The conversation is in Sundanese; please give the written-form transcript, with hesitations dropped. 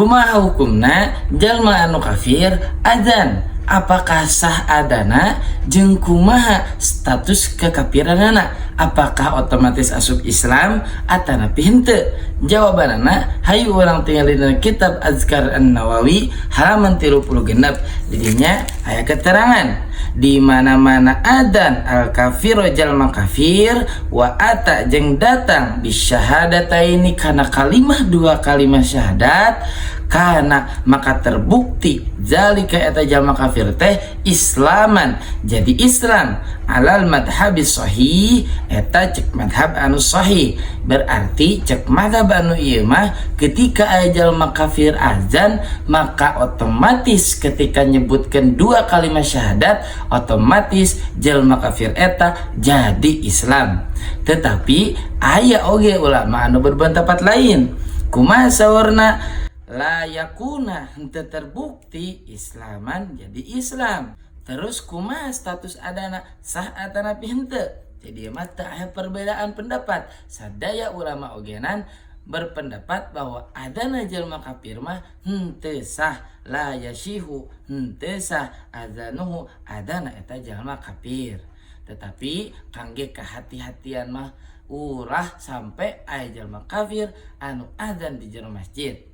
Kumaha hukumna jalma anu kafir adzan? Apakah sah adzanna, jeung kumaha status kekafiranana? Apakah otomatis asup Islam atanapi henteu? Jawabanana hayu urang tingali dina kitab Azkar An-Nawawi halaman 36. Didinya aya keterangan di mana-mana adzan al kafiru jalma kafir, wa ata jeung datang bisyahadataini kana kalimah dua kalimah syahadat, kana maka terbukti zalika eta jalma kafir teh islaman jadi Islam alal madhabi sahih, eta cek madhab anu sahih. Berarti cek madhab anu ieu mah, ketika aya jalma kafir azan, maka otomatis ketika nyebutkan dua kalimat syahadat, otomatis jalma kafir eta jadi Islam. Tetapi aya oge ulama anu berpendapat lain. Kumaha saurna? La yakuna, henteu terbukti islaman jadi Islam. Terus kumaha status adzanna, sah atanapi henteu? Jadi mah teu aya perbedaan pendapat, sadaya ulama ogenan berpendapat bahwa adzanna jelma kafir mah henteu sah. La yashihu, henteu sah adzanuhu adzanna eta jalma kafir. Tetapi kangge kehati-hatian mah ulah sampai aya jalma kafir anu adzan di jero masjid.